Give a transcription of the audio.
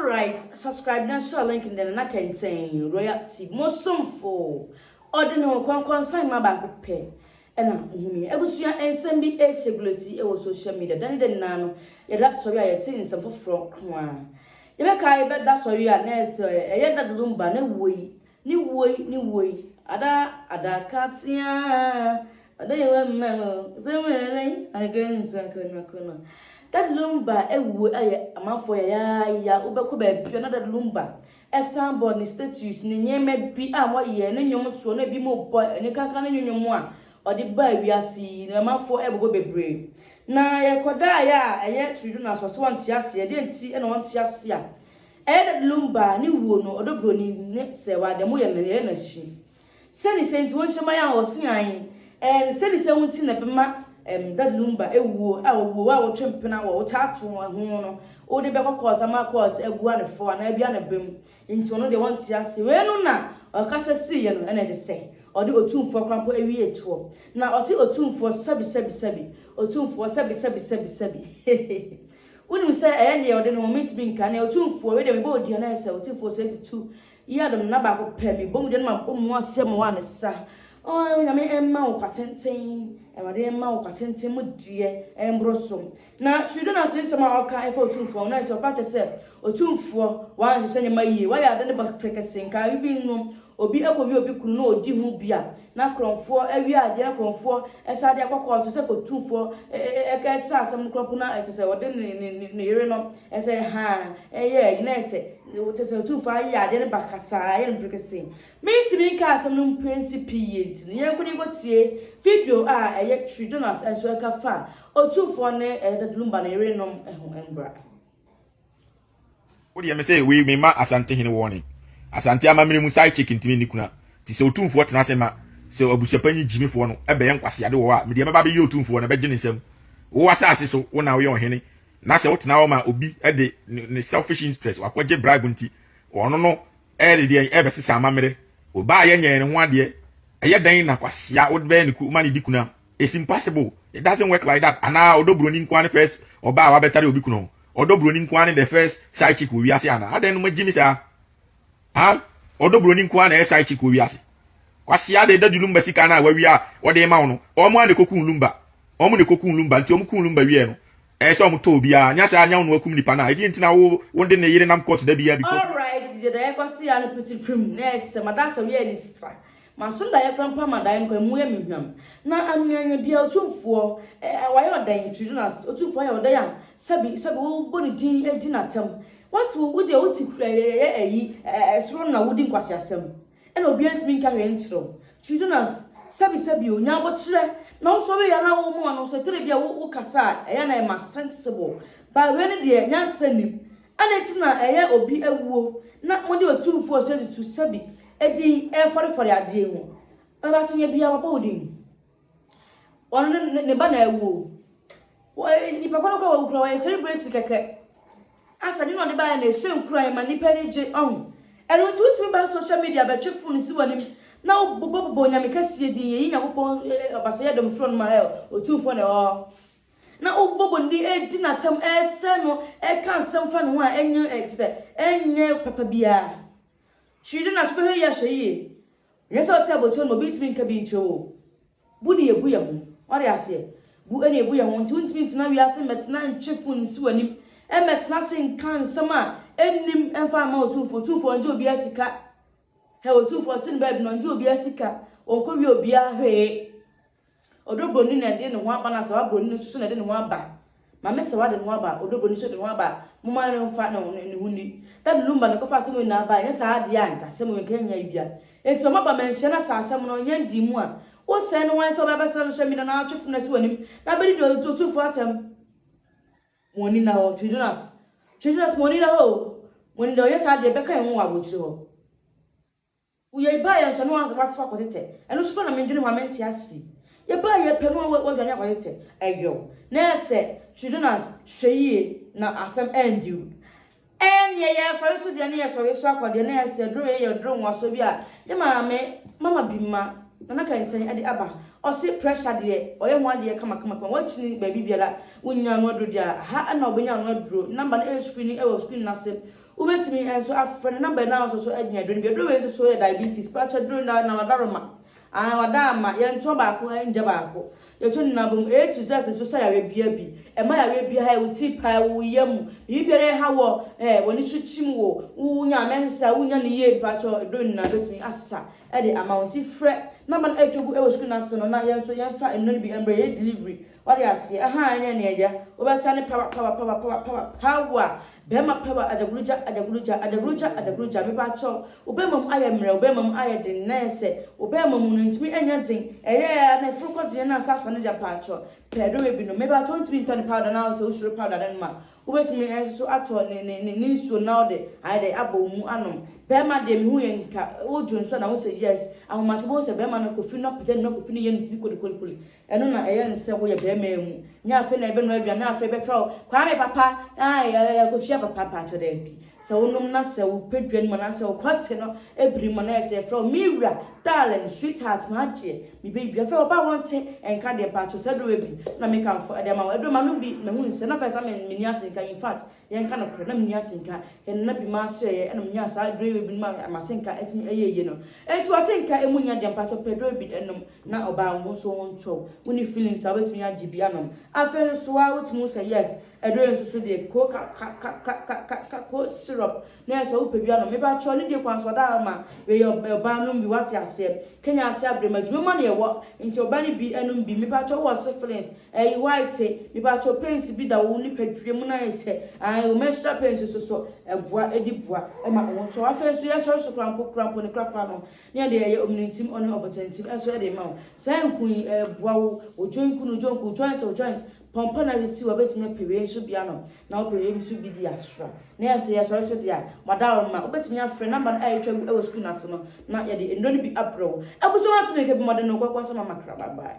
Alright, subscribe na share link no dɛ Nana Kɛntɛn Royal TV mo somfo ɔde ne ho kɔnkɔnsan ma baako pɛ ɛna ohumi. Abusua nsɛm bi ɛreseguleti ɛwɔ social media da ne da nyinaa no yɛda sɔre a yɛte nsɛm foforɔ ko a yɛbɛka yɛbɛda sɔre a na ɛsɛ ɛyɛ Daddy Lumba na wuo yi Ne wuo yi, ne wuo yi, ada adaka teaa, ɔdɔ yɛ wɔ mma mu, sɛ mmerɛ agɛ nsa kono kono. Daddy Lumba awuo ayɛ amanfoɔ yayaaya, wobɛkɔ baabi a na Daddy Lumba ɛsan bɔ ne status, ne nneɛma bi a wɔyɛ, ne nnwom toɔ na ebi mo bɔ ne kankan ne nnwom a ɔde baa wiase yi, na amanfoɔ ɛbobɔ bebree. Na yɛkɔdaeɛ a ɛyɛ Trudeau na sɛ ɔse ɔnte aseɛ, deɛ nti na ɔnte aseɛ a Ɛyɛ dɛ Lumba ne wuo no ɔdɔ broni ne sɛ wa dɛ mo yɛ no yɛ na hyi sɛ ne sɛ nti wo nkyɛ ma yɛ a ɔse ae ɛɛ sɛ ne sɛ wo nti na ɛbɛma ɛm Daddy Lumba ɛwuo a ɔwuo wo a wo twe mpena wɔ wo taa to ho no wo de bɛkɔ court ama court abua ne fɔ anaa abua ne bem nti ɔno deɛ wɔnte ase wei no na ɔkasa sii yɛ no ɛna ɛte sɛ ɔde otumfoɔ koraa mpo awie toɔ na ɔse otumfoɔ sɛbi sɛbi sɛbi otumfoɔ sɛbi sɛbi sɛbi sɛbi hehehe Wonim sɛ ɛyɛ deɛ ɔde ne ho mentumi nka nea Otumfoɔ, wei deɛ mebɔ wo dua na ayɛ sɛ Otumfoɔ sɛ tutu yi adom nna baako pɛ mebɔ mu dua na mabɔ mu aseɛ ma wo a ne sa Oh Onyame ɛmma wo kwa tenten Awurade ɛmma wo kwa tenten mu deɛ ɛmboro so Na Trudeau no ase nsɛm a ɔka ɛfa Otumfoɔ ho na ayɛ sɛ ɔpa kyɛ sɛ Otumfoɔ wanhyehyɛ nneɛma yie wayɛ ade ne ba prekɛse nka even no Obi akɔwia obi kunu na ɔdi ho bi a, na korɔmfoɔ awia adeɛ na korɔmfoɔ san de akɔ kɔɔto sɛ kɔtumfoɔ ɛsa asɛm no korɔmpo na ɛsɛ sɛ ɔde ne ne yere no ɛsɛ haa ɛyɛ ayi na ɛsɛ kyɛ sɛ ɔtumfoɔ ayɛ adeɛ no bakasaa ayɛ no mperekese. Mentumi nka asɛm no mpensi pii yie nti no yɛnkɔ na yɛnkɔtie video a ɛyɛ Twi Jonas nso ɛka fa ɔtumfoɔ ne Daddy Lumba ne yerenom ho mbra. Wo deɛ me se wei me ma Asante hene warning. Asante amammerɛ mu side chick ntumi nni kuna. Nti sɛ otumfoɔ tena ase ma sɛ abusuapanyin gyimifoɔ no bɛyɛ nkwaseade wɔ hɔ a, me deɛ mɛba abɛyɛ otumfoɔ na bɛgye ne nsam. Wo asase so wo na woyɛ ɔhene na sɛ wotena hɔ ma obi de ne selfish interest wakɔgye bribe nti ɔno no ɛde deɛ ɛbɛsesa amammerɛ. Obaa yɛ nyɛɛ ne ho adeɛ. Ɛyɛ dɛn na kwasea wode bɛyɛ ne ku ma ne di kuna? It's impossible. It doesn't work like that. Anaa ɔdɔ buroni nko ara ne first ɔbaa a wabɛtare obi kunu ho. Ɔdɔ buroni nko ara ne the first side chick wɔ wiase anaa? Adɛn no magyi me saa? Ha? Ɔdɔ buroni nko ara na ɛyɛ side chick wɔ wiase. Kwasia de dadu lumba sika no a wawia a wɔde ma wo no, wɔn a na ɛkɔkum lumba. Wɔn na ɛkɔkum lumba nti wɔn kum lumba wieɛ no. Ɛyɛ sɛ wɔn tɔ obiara. Nya saa nya wo na wakum nipa no a. Ɛdeɛ nti na wo wo de ne yere nam court da biara because. Alright deɛ daeɛ kɔ so yɛ ano piti prim na ɛsɛ mada sɔre yɛ ani sa. Masom daeɛ koraa mpo ama daeɛ no koraa emu yɛ me hwam. Na anuanya biara Otumfoɔ eh, wayɛ ɔdɛn Tridunas, Otumfoɔ ayɛ ɔdɛn a sɛbi sɛbi wobɔ ne din di n'atɛm. Wate wo deɛ wote kura yɛyɛ ayi eh, soro no na wodi nkwaseasɛm. Ɛna obiara ntumi nka hwee nkyerɛ wo. Tridunas, sɛbi sɛbi o, nya aboterɛ na wosɔre yɛ na wo moma no sɛ tɛrɛ bi a wo kasa a ɛyɛ na ɛma sensible. But wei no deɛ nyansa nnim. Adɛn nti na ɛyɛ obi awuo na mode otumfoɔ sɛ tutu sɛbi edin refɔrefɔre adeɛ ho? Bɛba akyinnye biara wabɔ wo din. Ɔno ne ne ba na awuo. Nipa kɔ no kora wawu kora wɔyɛ celebrity kɛkɛ. Asa de na ɔde baeɛ na ɛhyɛ nkuran ma nipa ani gye ɔho. Ɛno nti wotumi ba social media bɛtwe phone si w'anim na wobobɔbobɔ Onyame kɛseɛ din yɛyi Nyankopɔn ɔbasayɛ dɔm frɛ no ma otumfoɔ na ɛwɔ hɔ. Na wobɔ bɔne di n'atɛm, ɛresɛe no, ɛreka nsɛm fa ne ho a ɛnyɛ ɛ kyerɛ sɛ ɛnyɛ papa biara. Hwee de na so bɛhwɛ yie ahwɛ yie. Nyɛ sɛ ɔte abɔkyerɛ no obi ntumi nka bi nkyerɛ wo o. Bu ne yɛbu yɛn ho. Wate aseɛ? Bu ne yɛbu yɛn ho. Nti wontumi ntena wiase mmɛtena ntwe fon nsi w'anim, mmɛtena ase nka nsɛm a ɛnnim mfa mma Otumfoɔ. Otumfoɔ ɔngye obiara sika. Hɛ, Otumfoɔ ɔte ne baabi no ɔngye obiara sika. Ɔnkɔwie obiara hwee. Ɔdɔ broni na ɛde ne ho aba na Sawa broni nso so na ɛde ne ho aba. Maame Sawa de ne ho aba, Ɔdɔ broni nso de ne ho aba. Momma no mfa ne ne ho nni. Daddy Lumba na ɛkɔfa asɛm wei nyinaa baeɛ, ɛnyɛ saa deɛ a nka asɛm wei nka ɛnyɛ bia. Enti ɔma ba manhyia na saa asɛm no nyɛ ndii mu a, wo sɛe ne hwan sɛ ɔbɛ abɛtena social media na atwe fon asi w'anim na abɛdidi Otumfoɔ atɛm. Mo ani nna hɔ, Twidronas, Twidronas mo ani nna hɔ o, mo ani nna hɔ, ɛnyɛ saa deɛ ɛbɛka yɛn ho wɔ abrokyire hɔ. Wo yɛ baayɛ nso no wato akɔtetɛ ɛno nso pɛ na mendwene ho a mente ase yɛ baayɛ pɛ no wadwane akɔtetɛ ɛyɔw na ɛsɛ Tridonas hwɛ yie na asɛm andiw ɛneɛ yɛ sɔre so deɛ ne yɛ sɔre so akɔ deɛ na ɛsɛ duro yɛ yɛ duro nwaso bi a yɛ maame mama bi ma Nana Kɛntɛn ɛde aba ɔse pressure deɛ ɔyɛ ho adeɛ kama kama kama wakyini baabi biara wonya ano aduro deɛ a ha ɛna ɔbɛnya ano aduro number no ɛyɛ screen ɛwɔ screen no ase. Wobɛtumi nso afrɛ no number no ara nso so anya aduro no bi. Aduro wei nso so yɛ diabetes. Pakyɛ aduro no na wadaroma. Ae wada ama yɛntɔn baako ngya baako. Yɛtɔ ne nyinaa bom. A to Z nso sa yareɛ biara bi. Ɛma yareɛ biara wo ti pae, wo yam, biribi biara ɛha wɔ, eh, w'ani so kyim wo, wonya mensa, wonya ne yie, mpakyɛ aduro no nyinaa bɛtumi asa de ama wo. Nti frɛ number no ɛretwa gu wɔ screen no ase no na yɛn nso yɛmfa nnuro no bi mbrɛ yɛyɛ delivery. Wate aseɛ? Ahaa ɛnyɛ nea ɛyɛ. Wobɛsa ne power power power power power power. Bɛrima power agyagorogya agyagorogya agyagorogya agyagorogya. Mepakyɛw, wo bɛrima mu ayɛ mmerɛ, wo bɛrima mu ayɛ den na ayɛ sɛ wo bɛrima mu no ntumi nyɛ den. Ɛyɛ a na ɛforo kɔ den na asa asa no gya pakyɛw. Pɛ aduro bi nom. Mepakyɛw wontumi ntɔ ne powder na sɛ wosuro powder no nom a, wobɛtumi nso so atɔ ne ne ne ne nsuo na wode ayɛ dɛ abɔ wo mu anom. Bɛrima deɛ mehu yɛ nka wodwo nso na wo sɛ yes. Ahomakye wobɛhu sɛ bɛrima no kofi no apagya ne mu na kofi no yɛ ne tiri kolikoli. Ɛno na ɛyɛ no sɛ woyɛ bɛɛma mu. Nyɛ afei na yɛbɛnoa aduane na afei bɛfrɛ wo Kwame papa ae Akosua papa mpakyɛw daabi. Sɛ wonom na sɛ wo padua no mu anaasɛ wo kɔte no biri mu na yɛ sɛ yɛfrɛ wo me wura, darling, sweetheart, m'agyeɛ, me baby. Afei ɔba wɔnte nka deɛ mpakyɛw saa aduro wei bi na mekamfo de ama wo. Aduro manom bi mahu nsɛ na afei sɛ menni atenka infact Yɛnka nokorɛ, na menni atenka. Yɛn nana bi m'asoɛeɛ ɛna menyaa saa aduro yi bi nom a m'atenka atumi ayɛ yie no. Enti w'atenka ɛmu nnya deɛ mpakyɛw pɛ aduro bi nom na ɔbaa wo ho so wo ntɔ wo. Wonni feelings a wobɛtumi agye bi anom. Afei nso a wotumi hu sɛ yes aduro yi nso so deɛ ko ka ka ka ka ka ka ka ko syrup na ɛsɛ wopɛ bi anom. Mepakyɛw ne die kwan so ɔda ama wei yɛ ɔbaa nom bi wate aseɛ. Kenya ase abrɛ mu adwuma mu na yɛwɔ nti ɔbaa no bi nom bi. Mepakyɛw wowɔ syphilis Ɛyi white, mepakyɛw pains bi da wo nipadua mu na ayɛ sɛ ae wo menstrual pains nso so ɛboa ɛdi boa ɛma wo ho tɔ wo. Afei nso yɛsɔre so koraa mpo koraa mpo ne korakora no ne yɛde ɛyɛ ominintim ɔne ɔbotantim ɛnso ɛde ma wo. Saa nku yi ɛboa wo wo joint no joint wo joint wo joint pɔmpɔ na asisi wo a wobɛtumi apɛ wei nso bi anom na wopɛ wei nso bi di asra. Na yɛ sɛ yɛsɔre so deɛ a wadaworo ma wobɛtumi afrɛ number no a ɛretwa gu ɛwɔ screen ase no na yɛde nnuro no bi abrɛ wo. Abusua watene nka bi mmɔden no kɔkɔ sɛ mama kra bye bye.